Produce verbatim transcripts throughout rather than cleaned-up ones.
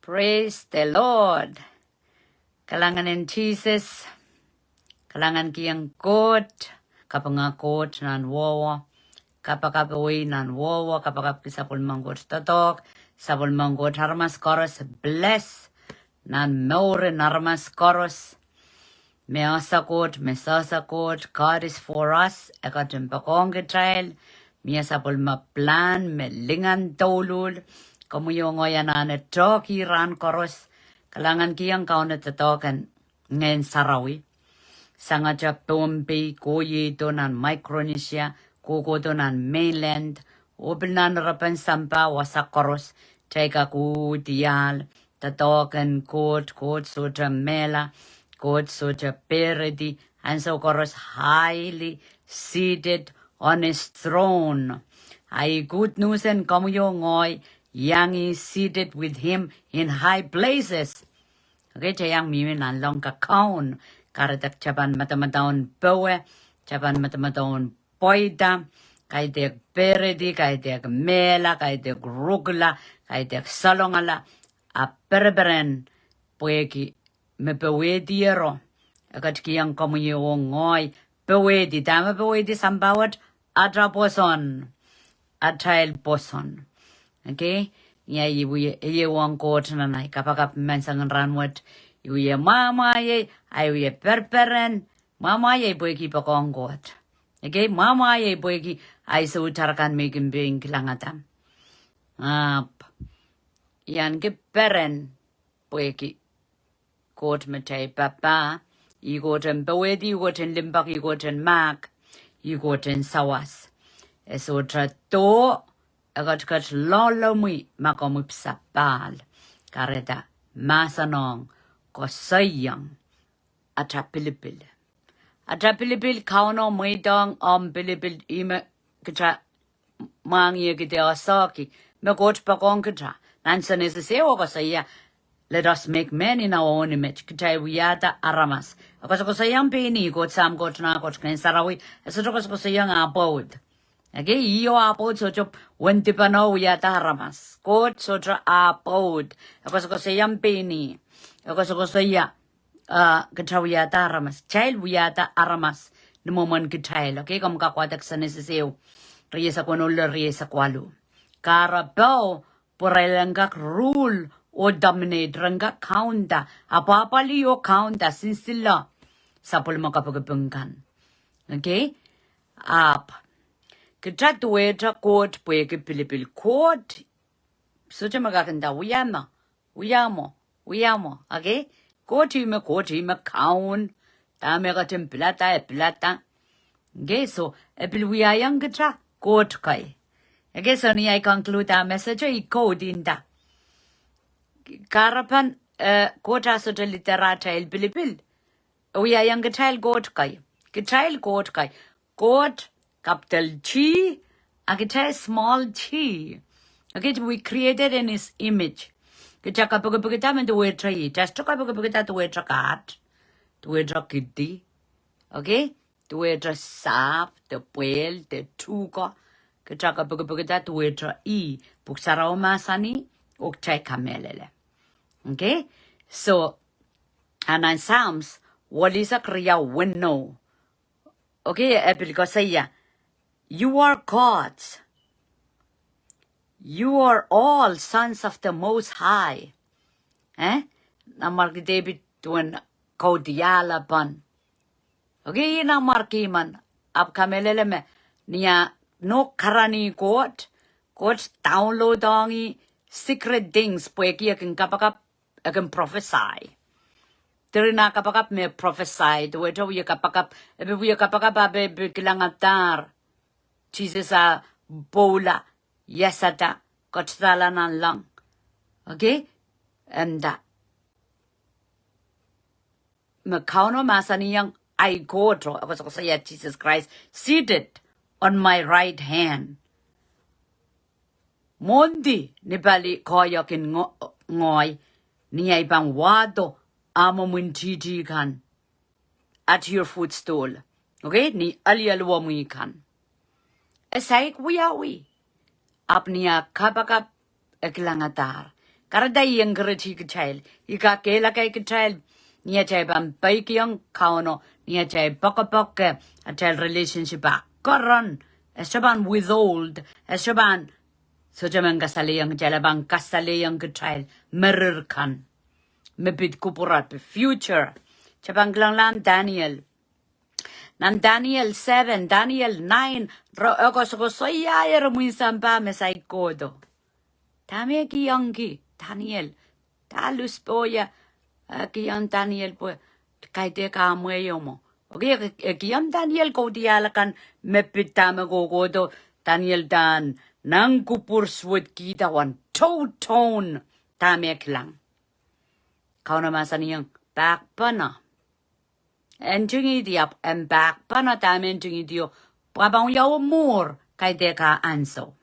Praise the Lord. Kalahngan en Sises. Kalahngan kihong Koht. Kapinga Koht nan wowo. Kapakap wi nan wowo. Kapakapki sapwellimen Koht doadoahk. Sapwellimen Koht aramas koaros. Bless nan mour en aramas koaros. Me ese Koht, me sehse Koht, God is for us, e ketin poakohng kitail, mie sapwellime plan me lingan douluhl, komwi oh ngehi anahne tohki rahn koaros, kalahngan kihong Kauno doadoahk en Ngehn Sarawi. Sangete Pohnpei, kohiedo nan Micronesia, kohkohdo nan mainland, oh pil nan repen sampah wasa koaros, kitail kak uhdi ahl, doadoahk en Koht, Koht sohte mehla, Koht sohte peredi, ansou koaros highly seated on his throne. Ahi good news en komwi oh ngehi, iang ih seated with him in high places. Okay, kitail iang mihmi nanleng kakaun, kahrehda kitail pahn madamadau en powe, kitail pahn madamadau en pweida, kaidehk peredi, kaidehk mehla, kaidehk rukila, kaidehk salongala, a pereperen pwehki me powehdi ero, e ketikihong komwi oh ngehi powehdi, dahme powehdi sampah wet, ata pwoson, atail pwoson. Okay? Ni ahi wie, ehu ong Koht nan ahi kapakap menseng en rahn wet, I wie mwamwahiei, ahi wie pereperen, mwamwahiei pwehki poakohng Koht. Okay, mwamwahiei pwehki ahi soutahr kan me I kin pein kilangada. Ahpw, I ahneki peren pwehki Koht me kitail papah, ih Koht en powehdi, ih Koht en limpoak, ih Koht en mahk, ih Koht en sawas. E sohte doh, e ketiket loalomwi ma komwi pil sapahl. Kahrehda mahsanihong, koasoiong ata pilipil. Ata pilipil, Kauno mweidohng omw pilipil, ihme kitail mwahngieki de esehki me Koht poakohng kitail. Nan Senesis ehu e koasoia, let us make man in our own image. Kitail wiahda aramas. E koasokoasoiong pein ih, Koht Sahm, Koht Nah, Koht Ngehn Sarawi. E sohte koasokoasoiong ah pwoud. Okay, ih oh ah pwoud sohte wendipano wiahda aramas. Koht sohte ah pwoud. E koasokoasoiong pein ih. E koasokoasoia, uh, kitail wiahda aramas. Kitail wiahda aramas ni mwomwen kitail. Okay, komw kak wadek Senesis ehu, rieisek weneu lel rieisek waluh. Kahrepe pwe irail en kak rule oh dominate, ren kak kaunda, apwahpwalih oh kaunda, sinsile sapwellime kapikipik kan. Okay? Ahpw, kitail duwehte Koht pwehki pilipil. Koht sohte me kak nda, wia mwo, wia mwo, wia mwo. Okay? Koht ihme, Koht ihme kaun. Dahme e ketin pilada, e pilada. Okay, so, e pil wiahiong kitail Koht kei. Okay, so ni ahi conclude ah message, I quote nda, kahrepen, eh, Koht ah sohte lidera atail pilipil, e wiahiong kitail Koht kei. Kitail Koht kei. Koht capital G, a kitail small g. Okay, we created in his image. Kitail kapikipikda me duwehte ih. Kitail sohte kapikipikda duwehte kaht, duwehte kidi. Okay? Duwehte sahpw, de pwehl, de tuhke. Kitail kapikipikda duwehte ih. Pwuhk Sarawi mahsanih, oh kitail kamehlele. Okay? So, a nan Psalms, wolisek riau weneu. Okay, e pil koasoia, you are gods. You are all sons of the Most High. Eh? Nanmwarki Depit duwen kaudiahlapwen. Okay, ih nanmwarki men, ahpw kamehlele me, ni ah nohk karanih Koht, Koht download ong ih secret things, pwehki e kin kapakap, e kin prophesy. Diren ah kapakap me prophesy, duwehte wie kapakap, e pil wie kapakap, ahpw e pil kilangadahr. Sises ah pwoula, iasada, ketidahla nanleng. Okay? Enda me Kauno mahsanihong ahi Koht, e koasokoasoia Sises Krais, seated on my right hand. Mwohndi ni pali koahiek en ngo-, ngoai, ni ahi pahn wahdo ah mwomwen titi kan. At your footstool. Okay, ni alieluwomwi kan. E saik wiawi. Ahpw ni ah kapakap e kilangadahr. Kahrehda I encourage kitail, I kakehlaka kitail, ni atail pahn peikiong Kauno, ni atail poakepoake, atail relationship ah koaros, e sohte pahn withhold, e sohte pahn, sohte men kasalehiong kitail, e pahn kasalehiong kitail, me rir kan, me pid kupwur, pid future. Kitail pahn kilang nan Daniel. Nan Daniel seven, Daniel nine, re, e koasokoasoia ire imwin sampah me saik kohdo. Dahme e kihongki Daniel? Dah luhs pohia, e kihong Daniel pwe kaidehk ah mwehi mwo? Okay, e, e kihong Daniel kaudiahl akan me pid dahme kohkohdo. Daniel dahn nang kupwur suwed kihda wan toutoun dahme e kilang. Kauno mahsanihong, pahkpene. En ntingihdi ahpw en pahkpene dahme e ntingihdi o, pwe e pahn wiawi mwuhr kaidehk ah ansou.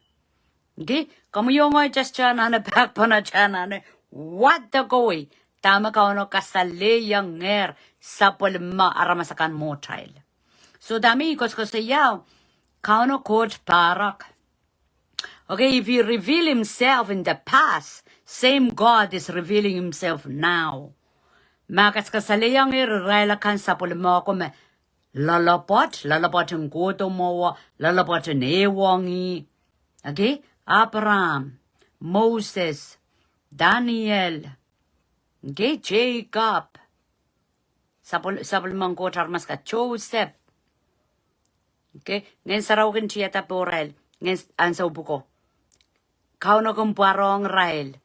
Okay, komwi oh ngehi kitail anahne pahkpene, kitail anahne wadek kowe dahme Kauno kasalehiong sapwellime aramas akan mwohtail. So dahme I koasokoasoia, Kauno Koht pahrek. Okay, if he reveal himself in the past, same God is revealing himself now. Ma e kaskasalehiong irail akan sapwellime ko me loalopwoat, loalopwoat en kohdo mwowe, loalopwoat en ehuong ih. Okay, Abraham, Moses, Daniel, okay, Jacob, sapwel-, sapwellimen Koht aramas akan, Joseph. Okay, Ngehn Sarawi kin tiada pohrail, Ngehn, ansou pwuko. Kauno kin pwarohng irail.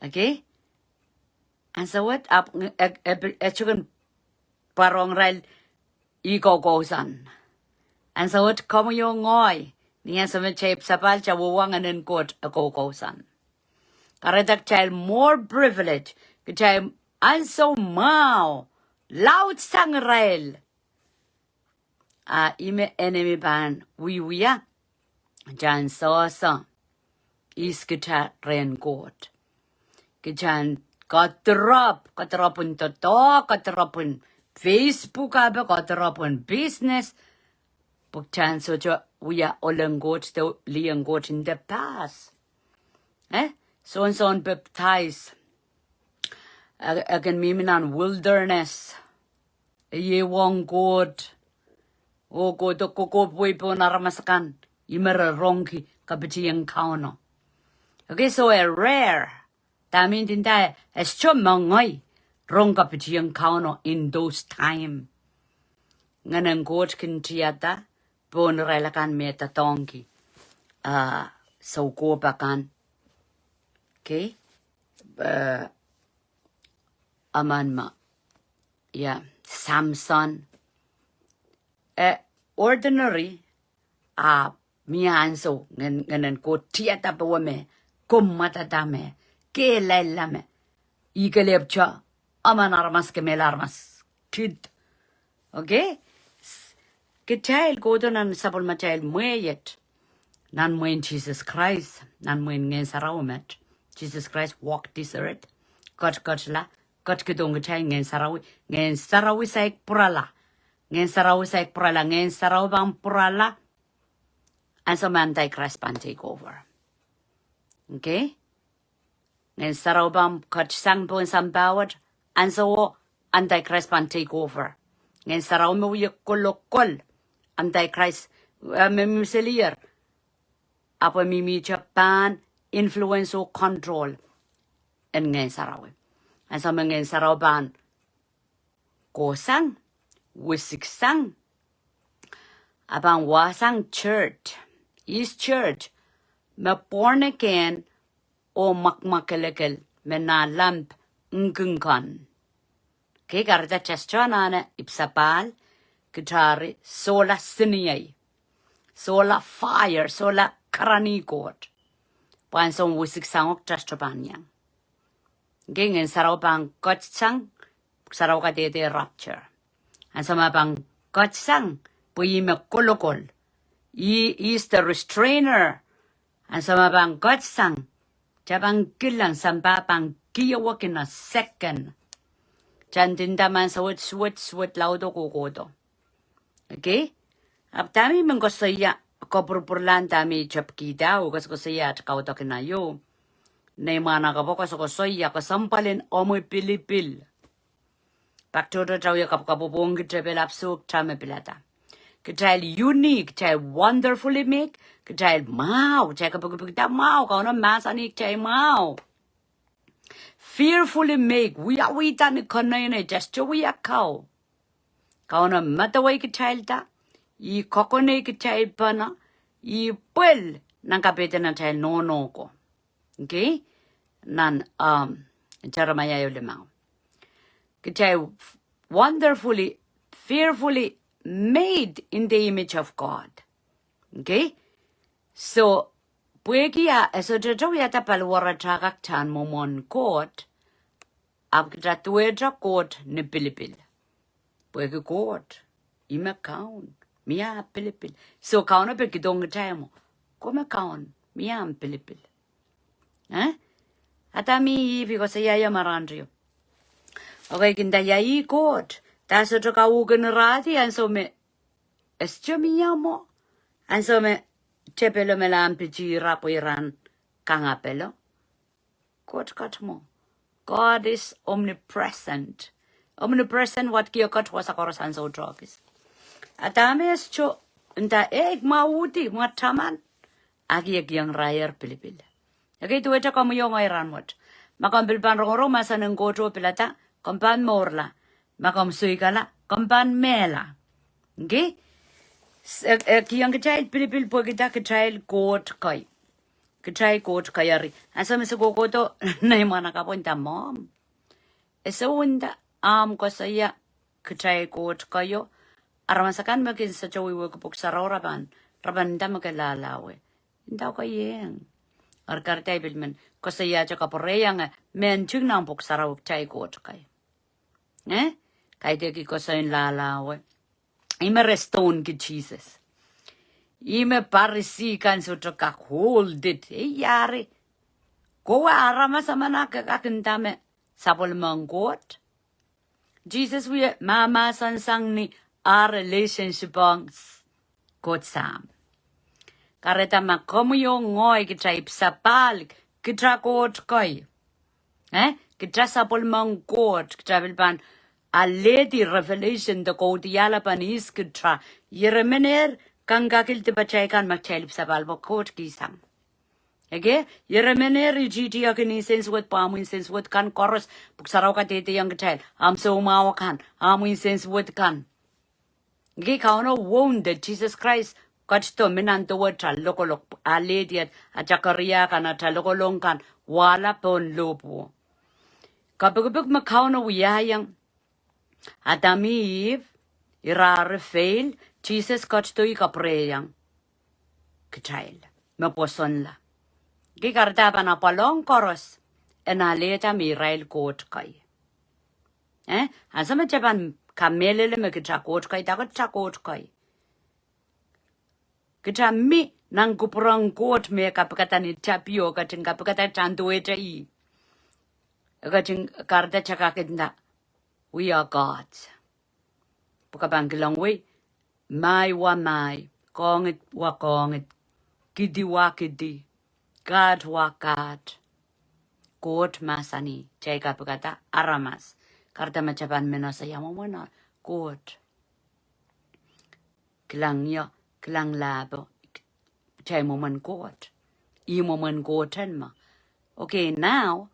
Okay? Ansou wet, ahpw, e, e, e, e kin pwarohng irail, e koukousoan. Ansou wet komwi oh ngehi, ni ansou me kitail ipwsapahl, kitail wehwehki Ngehn en Koht, e koukousoan. Kahrehda kitail more privilege, kitail ansou mwahu laudsang irail. A ih me enemy pahn wiewia, kitail en sohso ihs kitail rehn Koht. Kitail en koadoropw, koadoropw en doadoahk, koadoropw en Facebook, ape koadoropw en business. Pwe kitail en sohte wia ohl en Koht de lih en Koht in the past. Eh? Sohn Sohn Pepdais, e, e kin mihmi nan wilderness. E ehuong Koht. Oh Koht, e kohkohpwei pohn aramas akan. Ih me re rongki kapitieng Kauno. Okay, so e rare. Dahme ndinda, e sohte mengei rong kapitieng Kauno in those time. Ngehn en Koht kin tiada pohn irail akan me doadoahngki, ah, soukohp akan. Okay? Eh, emen me, yeah, Samson. Eh, ordinary, a mie ansou, Ngehn, Ngehn en Koht tiada powe me, komwadada me, kehlailla me. Ih kelehpw kitail, emen aramas kemehla aramas kid. Okay? S-, kitail kohdo nan sapwellimatail mwehi et. Nan mwehin Sises Krais, nan mwehin Ngehn Sarawi met. Sises Krais walk this earth. Koht, koht la, koht kihdohng kitail Ngehn Sarawi, Ngehn Sarawi saik pwurala. Ngehn Sarawi saik pwurala, Ngehn Sarawi pahn pwurala. Ansou me Antichrist pahn take over. Okay? Ngehn Sarawi pahn koht sang pohn sampah wet, ansouo Antichrist pahn take over. Ngehn Sarawi me wie kolokol, Antichrist, eh, me mihmi selier. Ahpw e mihmihte pahn influence oh control en Ngehn Sarawi. Ansou me Ngehn Sarawi pahn kohsang, wisiksang, a pahn wahsang church, ihs church, me born again, oh mwakmwakelekel, me nah lamp ngkingkon. Okay, kahrehda kitail sohte anahne ipwsapahl, kitail sohla seniei, sohla fire, sohla karanih Koht. Pwe ansou wisiksang oh kitail sohte pahn iang. Okay, Ngehn Sarawi pahn koht sang, Sarawi kadehde rapture. Ansou me pahn koht sang, pwe ih me kolokol. Ih is the restrainer. Ansou me pahn koht sang, kitail pahn kilang sampah pahn kiowek in a second. Kitail ndinda me ansou wet suwed, suwed laudo kohkohdo. Okay? Ahpw dahme I men koasoia, kopwurupwurlahng dahme I tepkihda, oh koasokoasoia at kaudok ina ieu. Nei mwahnakapwo, koasokoasoia kesempwal en omwi pilipil. Pak tohto tawia kapwkapwopwongki tepel ahpw sohte me pilada. Kitail unique, kitail wonderfully make, kitail mwahu, kitail kapikipikda mwahu, Kauno mahsanih kitail mwahu. Fearfully make, wiawihda ni konehng, just wia kau. Kauno medewe kitailda, ih kokonei kitail pene, ih pwel nan kapehden atail nohno ko. Okay? Nan, um, Jeremiah ehu limau. Kitail wonderfully, fearfully made in the image of God. Okay? So, pwehki a, e sohte wiahda paliwar akan, kitail mwomwen Koht, ahpw kitail duwehte Koht ni pilipil. Pwehki Koht, ih me Kaun, mie pilipil. So Kauno pil kidohng kitail mwo, komw me Kaun, mie pilipil. Eh? Adam oh Ihp koasoia ia me rahn teio. Okay, kin nda ia ih Koht, de sohte kak uhk ni rahdi ansou me e sohte mie mwo. Ansou me tepelo me lahn pitih ira pwe ira en kangapelo. Koht kat mwo. God is omnipresent. Omnipresent, wadek ih Koht wasa koaros ansou tohkis. Adam oh Ihp sohte nda, eh, mwa uhdi, mwa taman. Ahki e kihong irail pilipil. Okay, duwehte komwi oh ngehi rahn wet. Ma komw pil pahn rongorong mahsen en Koht oh pilada, komw pahn mourla. Ma komw soikala, komw pahn mehla. Okay? S-, e, e kihong kitail pilipil pwehki kitail Koht kei. Kitail Koht kei eri. Ansou me se kohkohdo nei mwahnakapwo, nda, Mom, e sohte nda ahmw koasoia kitail Koht keio. Aramas akan me kin sohte wehwehki Pwuhk Sarawi, re pahn, re pahn nda me ke lahlahwe. Nda ke iang. Eri kahrehda I pil men koasoiahte kapwureiong, eh, mehn ting nan Pwuhk Sarawi kitail Koht kei. Eh? Kaidehk koasoiong lahlahwe. Ih me re stoneiki Sises. Ih me Parisi kan sohte kak hold it. Ei, iari. Kowe aramas emen a ke kak nda me sapwellimen Koht. Sises wie mahmahsen sang ni ar relationship ong s-, Koht Sahm. Kahrehda ma komwi oh ngehi kitail ipwsapahl, kitail Koht kei. Eh? Kitail sapwellimen Koht, kitail pil pahn alehdi revelation de kaudiahl pahn ihs kitail. Ieremenehr kangkakil dipatail kan ma kitail ipwsapahl pwe Koht kihsang. Okay? Ieremenehr itihtiong ni sensuwed, pwe omwi sensuwed kan koaros, Pwuhk Sarawi kadehdehiong kitail, omw soumwahu kan, omwi sensuwed kan. Okay, Kauno wounded, Sises Krais ketido mi nan dewehte lokolok, alehdi atail keria kan, atail lokolok kan, wahla pohn lohpwuo. Kapikipik me Kauno wiahiong Adam oh Ihp, ira eri fail, Sises ketido oh kapwureiong kitail me pwosonla. Okay, kahrehda pahn apwal ong koaros en alehda me irail Koht kei. Eh? Ansou me kitail pahn kamehlele me kitail Koht kei, dahkot kitail Koht kei. Kitail mi nan kupwuren Koht me kapikada ni tapio, ketin kapikada kitail duwehte ih. Ketin kahrehda kitail kak nda, we are gods. Pwe ke pahn kilang wei, mahi wa mahi, koangid wa koangid, kidi wa kidi, God wa God. Koht mahsanih, kitail kapikada aramas. Kahrehda ma kitail pahn mehn ese ia mwomwen Koht. Kilang ie, kilang lahpo, kitail mwomwen Koht. Ih mwomwen Koht en me. Okay, now,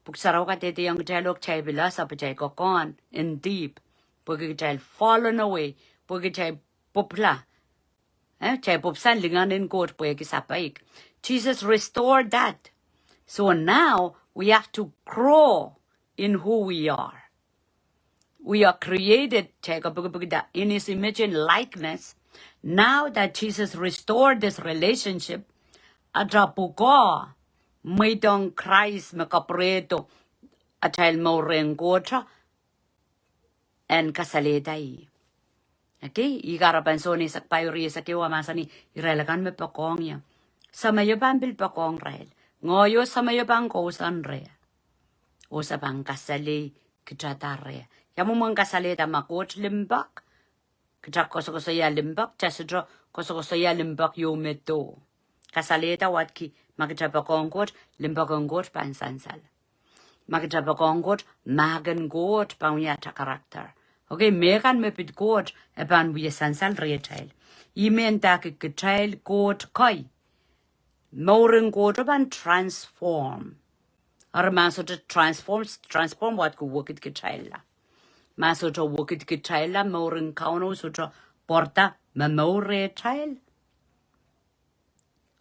Pwuhk Sarawi kadehdehiong kitail oh kitail pil ese pwe kitail kokohn en dihp, pwehki kitail fallen away, pwehki kitail pwopwla. Eh, kitail pwupwsang lingan en Koht pwehki sapeik. Jesus restored that. So now we have to grow in who we are. We are created, kitail kapikipikda, in his image and likeness. Now that Jesus restored this relationship, atail pwukoa mweidohng Krais me kapwurehdo atail mour rehn Koht, en kasalehda ih. Okay, ih kahrepen Sohn eisek pahieu, rieisek ehu, e mahsanih, irail akan me poakohng ie, Semeio pahn pil poakohng irail. Ngehi oh Semeio pahn kousoan reh. Oh se pahn kasalehkitadahr reh. Ia mwomwen kasalehda? Ma Koht limpoak, kitail koasokoasoia limpoak, kitail sohte koasokoasoia limpoak ieu me doh. Kasalehda wadki Ma kitail poakohng Koht, limpoak en Koht pahn sansal. Ma kitail poakohng Koht, mahk en Koht pahn wia atail character. Okay, mehkan me pid Koht e pahn wia sansal rehtail. Ih me ndahki kitail Koht kei. Mour en Koht pahn transform. Eri ma sohte transform, transform wahdo wekid kitailla. Ma sohte wekid kitailla, mour en Kauno sohte pwarada momour rehtail.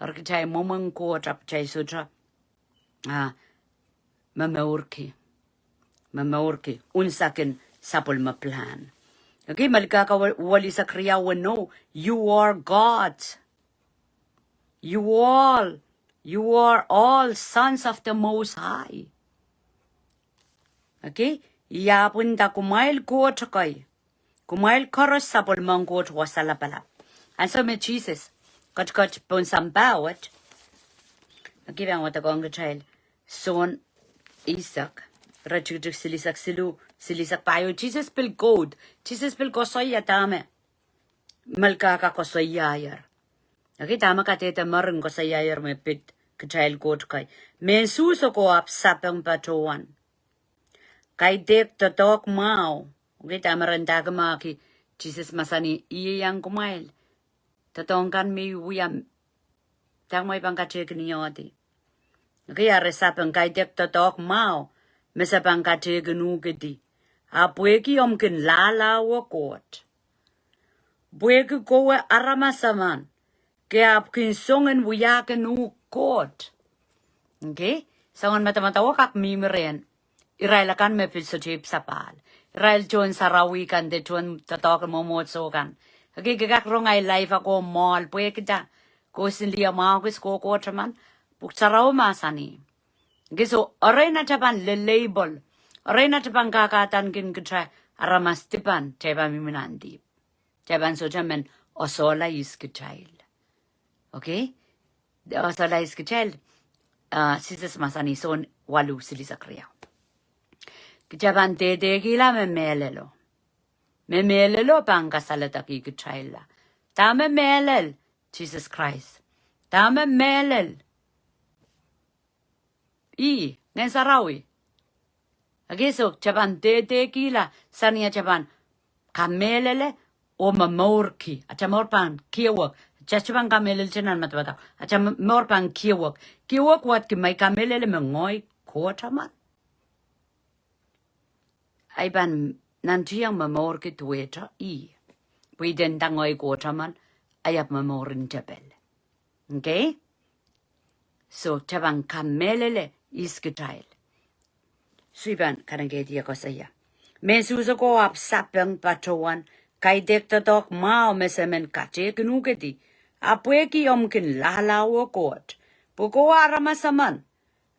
Eri kitail mwomwen Koht ahpw kitail sohte, ah, momourki. Momourki. Unsakin sapwellime plan. Okay, Melkahka we-, welisek riau weneu, you are God. You all, you are all sons of the Most High. Okay, ia pwinda kumwail Koht kei. Kumwail koaros sapwellimen Koht Wasa Lapalap. Ansou me Sises ketiket pohn sampah wet. Okay, pahn wadekohng kitail Sohn eisek, iretikitik silihsek siluh, silihsek pahieu. Sises pil code, Sises pil koasoia dahme Melkahka koasoiaier. Okay, dahme kadehde mwurin koasoiaier me pid kitail Koht kei. Mehn Suhs oko ahpw sapeng patohwan, kaidehk doadoahk mwahu. Okay, dahme re ndahki me aki Sises mahsanih, I ieiang kumwail. Doadoahk kan me I wia, dahme I pahn katehkin uhdi. Okay, a re sapeng, kaidehk doadoahk mwahu me se pahn katehkin uhkedi. A pwehki omw kin lahlahwe Koht. Pwehki kowe aramas emen, ke ahpw kin song en wiahkin uhk Koht. Okay? Soangen madamadau kak mihmi rehn irail akan me pil sohte ipwsapahl. Irail tohn sarawi kan de tohn doadoahk en mwomwohdiso kan. Okay, ke kak rong ahi life ako mwoahl pwehki dah? Ke kin liamwahu kis ko Koht emen? Pwuhk Sarawi mahsanih. Okay, so, erein atail pahn le-label. Erein atail pahn kakahdaneki kitail aramas dipan, kitail pahn mihmi nan dihp. Kitail pahn sohte men oasoala ihs kitail. Okay? Oasoala ihs kitail, ah, Sises mahsanih Sohn waluh silihsek riau. Kitail pahn dehdehkihla me mehlelo. Me mehlelo pahn kasaledekih kitailla. Dahme mehlel? Sises Krais. Dahme mehlel? Ih, Ngehn Sarawi. Okay, so, kitail pahn dehdehkihla, sang ni atail pahn kamehlele, oh momourki. Atail mour pahn kiewek. Kitail sohte pahn kamehlele nan madamadau. Atail mour pahn kiewek. Kiewek wadki ma I kamehlele me ngehi Koht emen. Ahi pahn nantihong momourki duwehte ih. Pwe I nda ngehi Koht emen, ahi ahpw momourin tepel. Okay? So, kitail pahn kamehlele ihs kitail. So I pahn kanengehdi koasoia. Mehn Suhs oko ahpw sapeng patohwan, kaidehk doadoahk mwahu me se men katehkin uhkedi. A pwehki omw kin lahlahwe Koht. Pwe kowe aramas emen,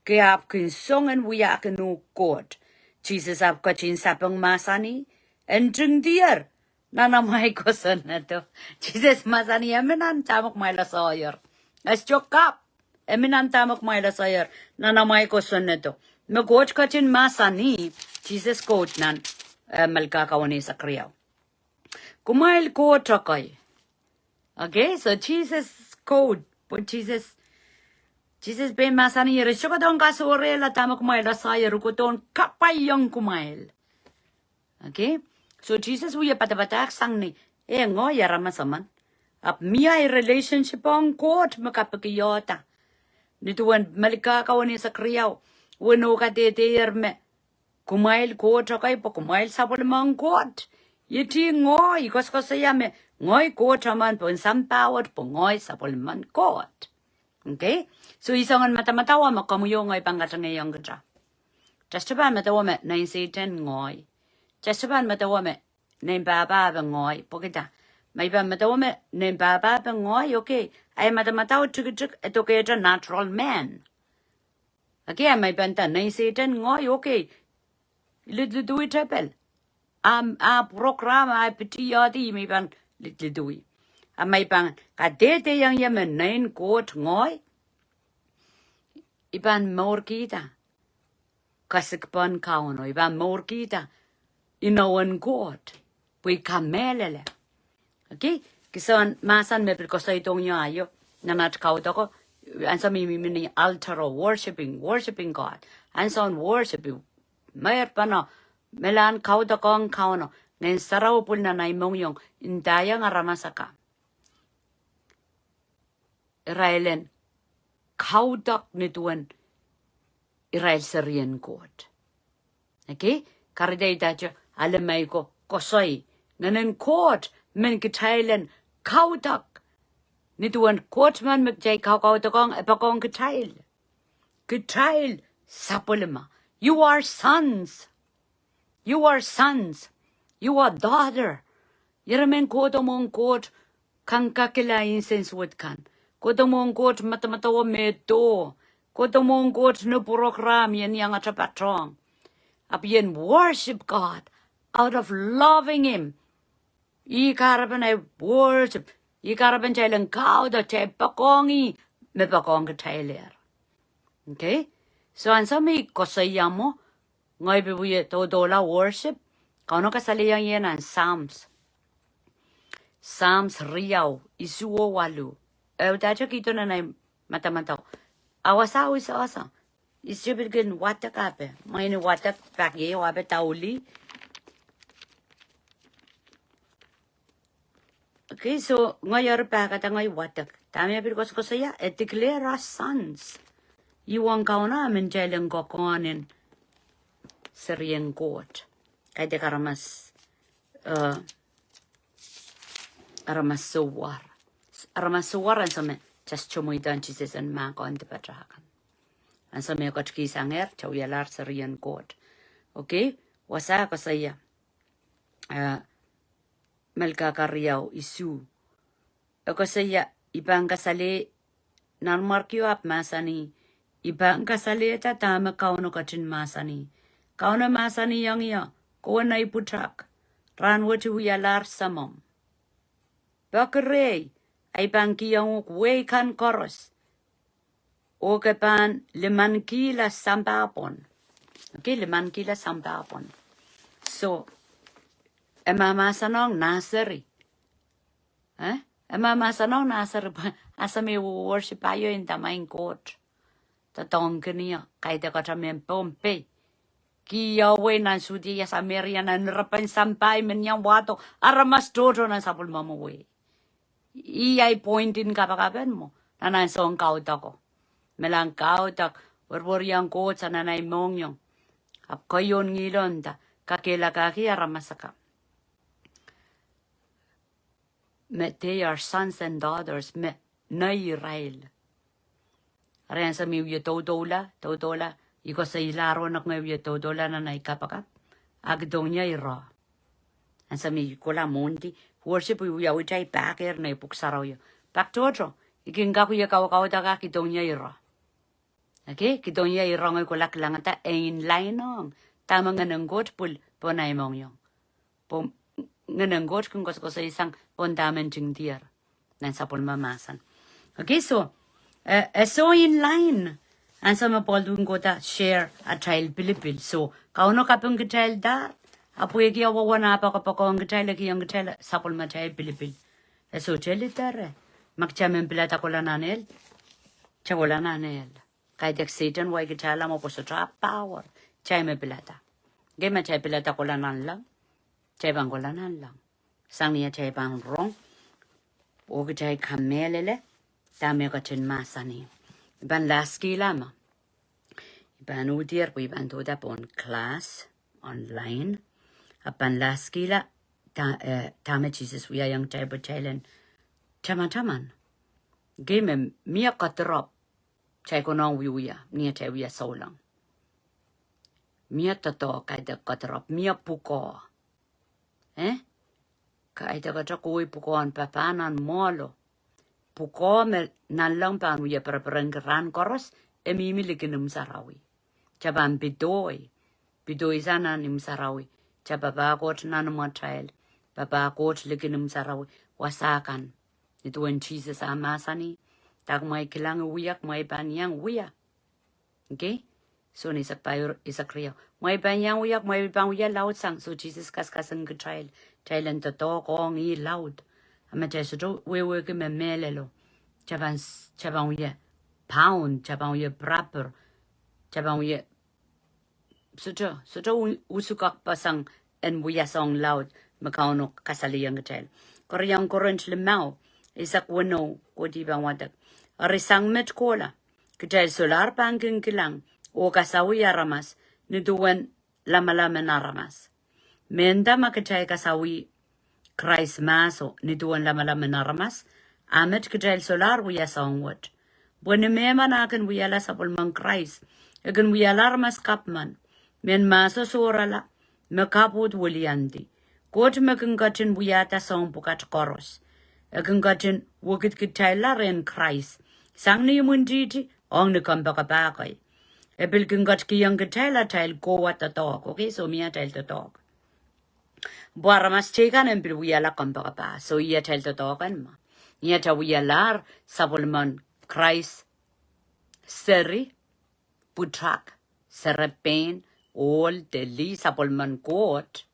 ke ahpw kin song en wiahkin uhk Koht. Sises ahpw ketin sapeng mahsanih, ntingdier nan amwail kosonnedo. Sises mahsanih, e mi nan dahme kumwail koasoier. E sohte kapw, e mi nan dahme kumwail koasoier, nan amwail kosonnedo. Me Koht ketin mahsanih, Sises code nan, eh, Melkahka weneisek riau. Kumwail Koht kei. Okay, so Sises code, pwe Sises, Sises pein mahsanihong irail, I sohte kohdohng kasohrehla dahme kumwail koasoier, I kohdohng kapwaiong kumwail. Okay, so Sises wie padapadahk sang ni, eh, ngehi aramas emen. Ahpw mie ahi relationship ong Koht me kapikihda. Ni duwen Melkahka weneisek riau, weneu kadehdehier me, kumwail Koht kei pwe kumwail sapwellimen Koht. Iei ngehi, I koasokoasoia me, ngehi Koht emen pohn sampah wet pwe ngehi sapwellimen Koht. Okay? So I soangen madamadau me komwi oh ngehi pahn katengehong kitail. Kitail sohte pahn medewe me nein Sehdan ngehi. Kitail sohte pahn medewe me nein pahpa pwe ngehi, pwehki dah? Ma I pahn medewe me nein pahpa pwe ngehi, okay. Ahi madamadau tikitik, e dokehte natural man. Okay, ma I pahn nda nein Sehdan ngehi, okay. Lidlidui tepel. Ahmw, ahmw program, ahmw pitih iehdi, ma I pahn lidlidui. A ma I pahn kadehdehiong ie me nein Koht ngehi, I pahn mourkihda kasikpen Kauno, I pahn mourkihda inowen Koht, pwe I kamehlele. Okay, kisin mahsen me pil koasoidohng ie aio, nan at kaudoko, Ansou me I mihmi ni altar o worshiping, worshiping God. Ansoun worship, meir pahn o, me lahn kaudokiong Kauno. Ngehn Sarawi pwil nan ahi mohngiong, ndaiong aramas akan irail en kaudok nin duwen irail serien Koht. Okay? Kahrehda I dahte ale me I ko, koasoi. Ngehnen Koht men kitail en kaudok nin duwen Koht men me kitail kaukaudokiong, e poakohng kitail. Kitail sapwellime. You are sons. You are sons. You are daughter. Ira men kohdo mwohn Koht, kankakila insensuwed kan. Kohdo mwohn Koht, madamadau me do. Kohdo mwohn Koht, ni program ien iangete patohng. Ahpw I en worship God out of loving Him. Ih kahrepen ahi worship. Ih kahrepen kitail en kaudok, kitail poakohng ih, me poakohng kitailehr. Okay? So ansou me I koasoia mwo, ngehi pil wie doadoahla worship, Kauno kasalehiong ie nan Psalms. Psalms riau, isuh oh waluh. E uhdahte kihdo nan ahi madamadau. A wasa, wasa, wasa. I sohte pil kin wadek ape. Mwein I wadek pak iei oh ape daulih. Okay, so ngehi eri pahkada ngehi wadek. Dahme e pil koasokoasoia, e declare us sons. Ih wen Kauno, a men kitail en koakohn en serien Koht. Kaidehk aramas, eh, aramas souwar. Aramas souwar ansou me kitail sohte mweidohng Sises en mahkohng dipatail kan. Ansou me e ketikihsangehr, kitail wialahr serien Koht. Okay, wasa koasoia. Eh, Melkahka riau isuh. E koasoia, I pahn kasale, Nanmwarkio ahpw mahsanih, I pahn kasalehda dahme Kauno ketin mahsanih. Kauno mahsanihong ie, kowe nei pwutak, rahnwet I wialahr semomw. Peki rehi, ahi pahn kihong uhk wehi kan koaros. Oh ke pahn lemankihla sampah pwon. Okay, lemankihla sampah pwon. So, e mahmahsanihong nah seri. Eh? E mahmahsanihong nah seri, ansou me I worship aio, I nda, Maing Koht, doadoahngkin ie, kaidehk atail mehn Pohnpei. Kihong wehi nan suhdi, ia Sameria, nan repen sampah I men iang wahdo, aramas tohto nan sapwellime wehi. Ih ahi point en kapakap en mwo, nan ansoun kaudoko. Me lahn kaudok, wereweriong Koht sang nan ahi mohngiong. Ahpw keieu ngilen da, kakehlakahki aramas akan. Me they are sons and daughters, me nei irail. Eri ansou me I wie doudoula, doudoula, I koasoilahr oh ngehi wie doudoula nan ahi kapakap. A kihdohng ie ira. Ansou me I kohla mwohndi, worship I wiawi kitail pahkehr nei pwuhk sarawio. Pak tohto, I kin kak wie kaukaudok a kihdohng ie ira. Okay, kihdohng ie ira, ngehi kohla kilangada e in line ong dahme Ngehnen Koht pwil pohn ahi mohngiong. Pwe Ngehnen Koht kin koasokoasoisang pohn dahme ntingdier. Nan sapwellime mahsen. Okay, so, eh, e soh in line. Ansou me Pohl duwen kohda share atail pilipil. So, Kauno kapingkitaildahr. Ahpw pwehki e wawa nan poakopoakohng kitail, e kihong kitail sapwellimatail pilipil. E sohte lidere. Ma kitail men pilada kohla nan ehl, kitail kohla nan ehl. Kaidehk Sehdan wahkitailla mwo pwe sohte ahpw power. Kitail me pilada. Ngehi ma kitail pilada kohla nanleng, kitail pahn kohla nanleng. Sang ni atail pahn rong, oh kitail kamehlele dahme e ketin mahsanih. I pahn laskihla ma, I pahn uhdier pwe I pahn dohda pohn class online. I pahn laskihla da-, eh, dahme Sises wiahiong kitail pwe kitail en tamataman. Ngehi me mie kadirop kitail konehng wiewia, ni atail wia souleng. Mie doadoahk, kaidehk kadirop, mie pwukoa. Eh? Kaidehk atail kohwei pwukoahn papah nan mwohlo. Pwukoa me nanleng pahn wie pereperenki rahn koaros, e mihmi likin imw sarawi. Kitail pahn pidoi, pidoi sang nan imw sarawi. Kitail papah Koht nan imwatail, papah Koht likin imw sarawi. Wasa kan. Nin duwen Sises ah mahsanih, dahme kumwail kilang I wia, kumwail pahn iang wia. Okay? So ni sek pahieu, sek riau. Kumwail pahn iang wia, kumwail pahn wia laud sang. So Sises kaskaseng kitail, kitail en doadoahk ong ih laud. A ma kitail sohte wehwehki me mehlelo, kitail pahn s-, kitail pahn wia pound, kitail pahn wie pirapir, kitail pahn wie sohte, sohte u-, usukakpeseng en wia soahng laud me Kauno kasalehiong kitail. Keriau Korint limau, eisek weneu, kohdihpen wadek. Eri sang met kohla, kitail solahr pahn kin kilang oh kasawih aramas ni duwen lamalam en aramas. Mehnda ma kitail kasawih Krais mahso ni duwen lamalam en aramas, a met kitail solahr wia soahng wet. Pwe ni mehmen a kin wiahla sapwellimen Krais, e kin wiahla aramas kapw men, mehn mahso sohrala, me kapw uhd wiliandi. Koht me kin ketin wiahda soahng pwukat koaros, e kin ketin wekidkitailla rehn Krais, sang ni imwintihti, ong ni kompoakepah kei. E pil kin ketikihong kitail atail kohwa doadoahk. Okay, so mie atail doadoahk. Pwe aramas teikan en pil wiahla kompoakepah. So ih atail doadoahk en ma. Ni atail wialahr sapwellimen Krais, seri, pwutak, serepein, ohl, de lih, sapwellimen Koht.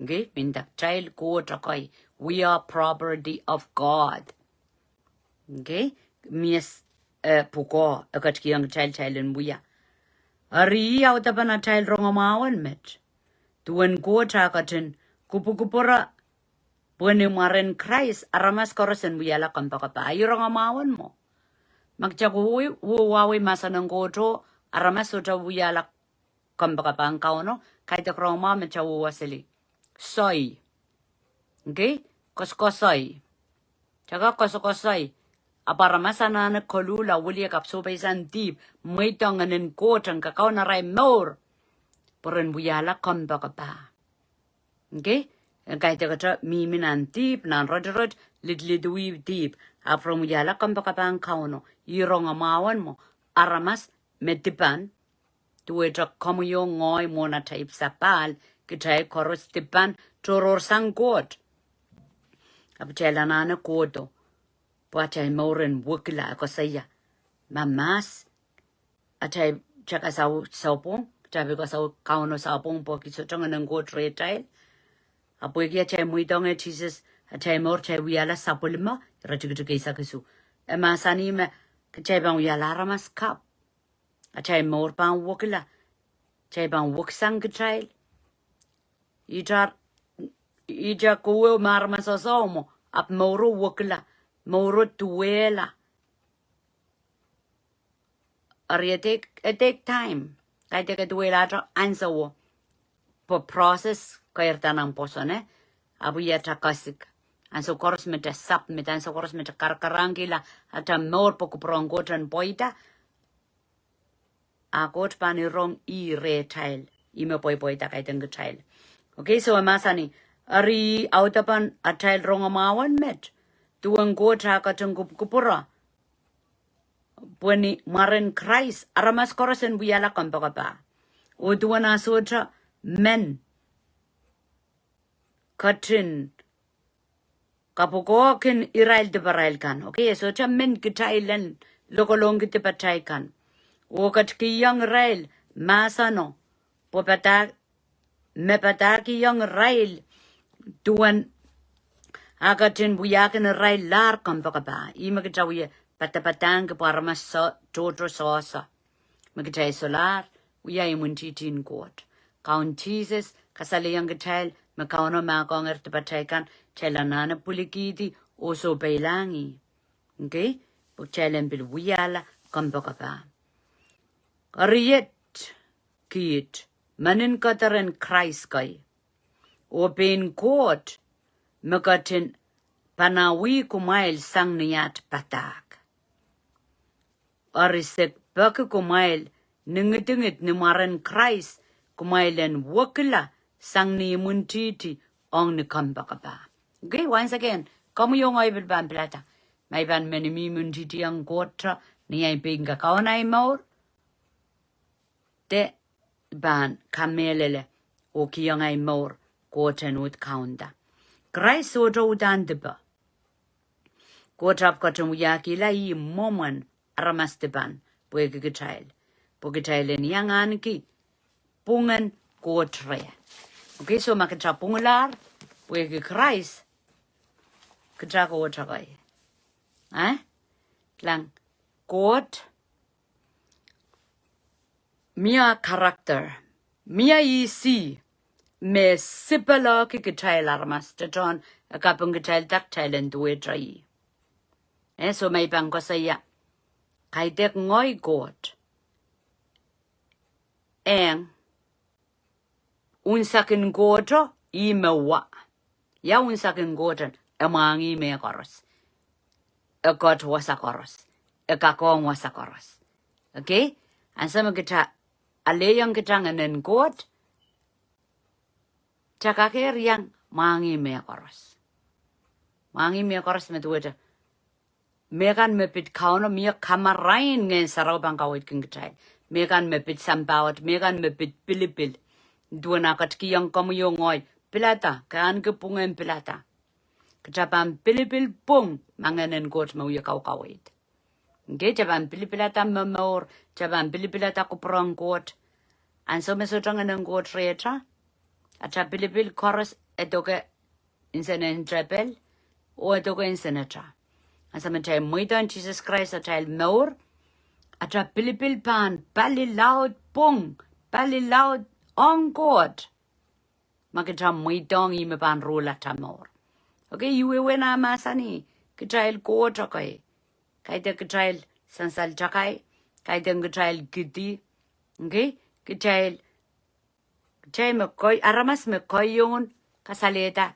Okay, mie kitail Koht okay. We are property of God. Okay, mie, eh, pwukoa, e ketikihong kitail, kitail en wia. Eri ih audepen atail rongamwahu en met. Duwen Koht a ketin kupwukupwure, pwe ni mwaren Krais, aramas koaros en wiahla kompoakepah. Ih rongamwahu en mwo. Ma kitail kohwei, wehwehki mahsen en Koht oh, aramas sohte wiahla kompoakepah en Kauno, kaidehk rongamwahu me kitail wehwe seli. Soi. Okay? Koasokoasoi. Kitail kak koasokoasoi. Ahpw aramas anahne koluhla, wiliakapw, sohpeisang dihp, mweidohng Ngehnen Koht en kakaun arail mour, pwe ren wiahla kompoakepah. Okay? En kaidehkte mihmi nan dihp, nan rotorot, lidlidwih dihp, ahpw ren wiahla kompoakepah en Kauno. Ih rongamwahu en mwo, aramas me dipan, duwehte komwi oh ngehi, mwohn atail sapahl, kitail koaros dipan, tohrohrsang Koht. Ahpw kitail anahne kohdo, pwe atail mour en wekila, e koasoia. Ma mahs, atail, kitail kasawih soapwohng, kitail pil kasawih Kauno soapwohng pwehki sohte Ngehnen Koht rehtail. Ahpw pwehki atail mweidohng eh Sises, atail mour, kitail wiahla sapwellime, iretikitik eisek isuh. E mahsanih me kitail pahn wiahla aramas kapw. Atail mour pahn wekila. Kitail pahn weksang kitail. Ihte, ihte kowe me aramas sohsohmo, ahpw mouro wekila, mouro duwehla. Eri e take, e take time. Kaidehk e duwehlahte ansowo. Pwe process keirda nan pwoson, eh? Ahpw iei ata kasik. Ansou koaros me ata submit, ansou koaros me ata karakarahkihla ata mour pwe kupwur en Koht en pweida, a Koht pahn irong ih rehtail, ih me pweipweida kaidehn kitail. Okay, so e mahsanih, eri audepen atail rongamwahu en met, duwen Koht a ketin kupwukupwure, pwe ni mwaren Krais, aramas koaros en wiahla kompoakepah. Oh duwen a sohte men ketin kapwukoahkin irail diparail kan. Okay, e sohte men kitail en lokolongki dipatail kan. Oh ketikihong irail mahseno, pwe padahk, me padahkihong irail duwen a ketin wiahkin irail lahr kompoakepah. Ih me kitail wie padapadahngki pwe aramas so, tohto sohso. Me kitail solahr wia imwintihti en Koht. Kaun Sises kasalehiong kitail me Kauno mahkohng irail dipatail kan, kitail anahne pwilikihdi oh sohpeilahng ih. Okay? Pwe kitail en pil wiahla kompoakepah. Eri iet kiht, meninkeder en Krais kei, oh pein Koht me ketin panawih kumwail sang ni at padahk. Eri se peki kumwail ni ngidingid ni mwaren Krais, kumwail en wekila sang ni imwintihti ong ni kompoakepah. Okay, once again, komwi oh ngehi pil pahn pilada. Ma i pahn men imwintihtihong Koht, ni ahi pein kakaun ahi mour, de pahn kamehlele oh kihong ahi mour Koht en uhd kaunda. Krais sohte uhdahn dipe. Koht ahpw ketin wiahkihla ih mwomwen aramas dipan, pwehki kitail. Pwe kitail en iang ahneki pwungen Koht reh. Okay, so ma kitail pwunglahr pwehki Krais, kitail Koht okay. Eh? Kilang, Koht Mie character. Mie ihs me sipelohki kitail aramas, tohtohn e kaping kitail dah kitail en duwehte ih. Eh, soh, ma I pahn koasoia, kaidehk ngehi Koht. Eng, unsekin Koht o, ih me wa. Ia unsekin Koht en? E mwahngih mehkoaros. E ket wasa koaros. E kak ong wasa koaros. Okay? Ansou me kitail alehiong kitail ngehnen Koht, kitail kak iang mwahngih mehkoaros. Mwahngih mehkoaros me duwehte mehkan me pid Kauno, mie kamarain Ngehn Sarawi pahn kaweidki kitail. Mehkan me pid sampah wet, mehkan me pid pilipil. Duwen ah ketikihong komwi oh ngehi, pilada, ke ahneki pwungen pilada. Kitail pahn pilipil pwung ma ngehnen Koht me wie kaukaweid. Okay, kitail pahn pilipilada momour, kitail pahn pilipilada kupwuren Koht. Ansou me sohte ngehnen Koht rehtail, atail pilipil koaros e doke nsenen tepel, oh e doke nsenatail. Ansou me kitail mweidohng Sises Krais atail mour, atail pilipil pahn pali laud pwung, pali laud ong Koht. Ma kitail mweidohng ih me pahn rule atail mour. Okay, I wehwehn ah mahsanih, kitail Koht okay. Kaidehk kitail sansal takai, kaidehk kitail kidi. Okay, kitail, kitail me koi, aramas me kohiong kasalehda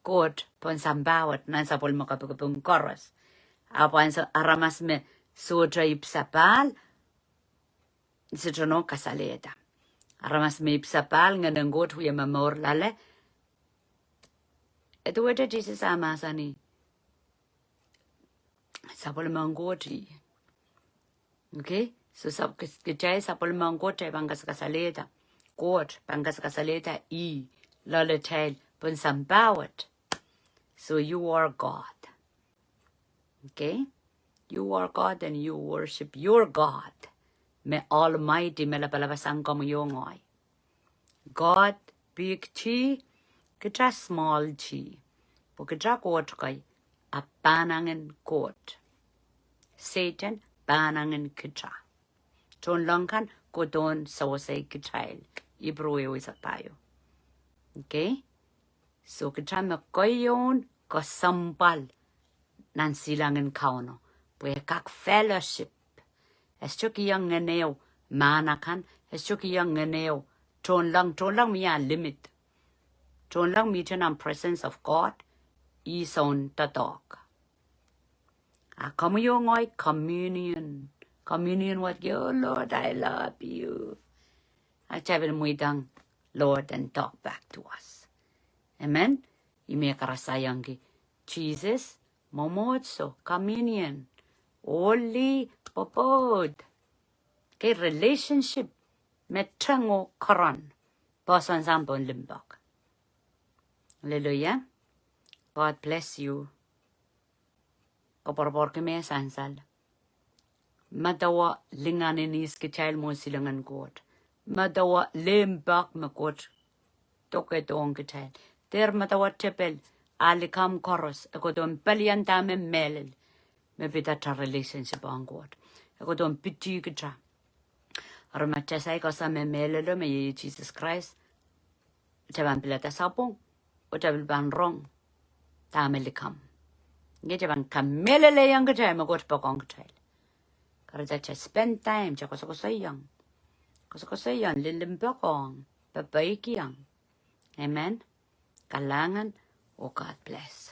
Koht pohn sampah wet nan sapwellime kapikipik koaros. Ahpw ansou aramas me sohte ipwsapahl, sohte nohn kasalehda. Aramas me ipwsapahl, ngehnen Koht wie momour loale. E duwehte Sises ah mahsanih, sapwellimen Koht ih. Okay? So sap-, kitail sapwellimen Koht, kitail pahn kasakasalehda Koht, pahn kasakasalehda ih loaletail pohn sampah wet. So you are God. Okay? You are God and you worship your God. Me Almighty, me lapalap sang komwi oh ngehi. God, big G, kitail small g. Pwe kitail Koht kei, a pahnangin Koht. Sehdan pahnangin kitail. Tohnleng kan kohdohn sewese kitail. Ipru ehu eisek pahieu. Okay? So kitail me kohiong kesempwal nan silangin Kauno, pwe e kak fellowship. E sohte kihong ngehn ehu mahn akan, e sohte kihong ngehn ehu tohnleng, tohnleng mie limit. Tohnleng mihte nan presence of God, ih soun doadoahk. A komwi oh ngehi communion. Communion wet, oh Lord, I love you. A kitail pil mweidohng Lord and talk back to us. Amen. Ih me karasaiongki Sises, mwomwohdiso, communion, oli, pwopwoud. Okay, relationship me teng oh koaros, pwoson sang pohn limpoak. Hallelujah. God bless you. Koapworopworki me sansal. Medewe lingan en ihs kitail mwohn silangin Koht. Medewe limpoak me Koht dokedohng kitail. Dehr medewe tepel, a likamw koaros, e kohdohn pelian dahme mehlel me pid atail relationship ong Koht. E kohdohn pidi kitail. Eri ma kitail saik ese me mehlelo, me iei Sises Krais, kitail pahn pilada sapwung, oh kitail pil pahn rong dahme likamw. Nge kitail pahn kamehlelehiong kitail me Koht poakohng kitail. Kahrehda kitail spend time, kitail koasokoasoiong. Koasokoasoiong, lilimpoak ong, pepeikiong. Amen. Kalahngan, oh God bless.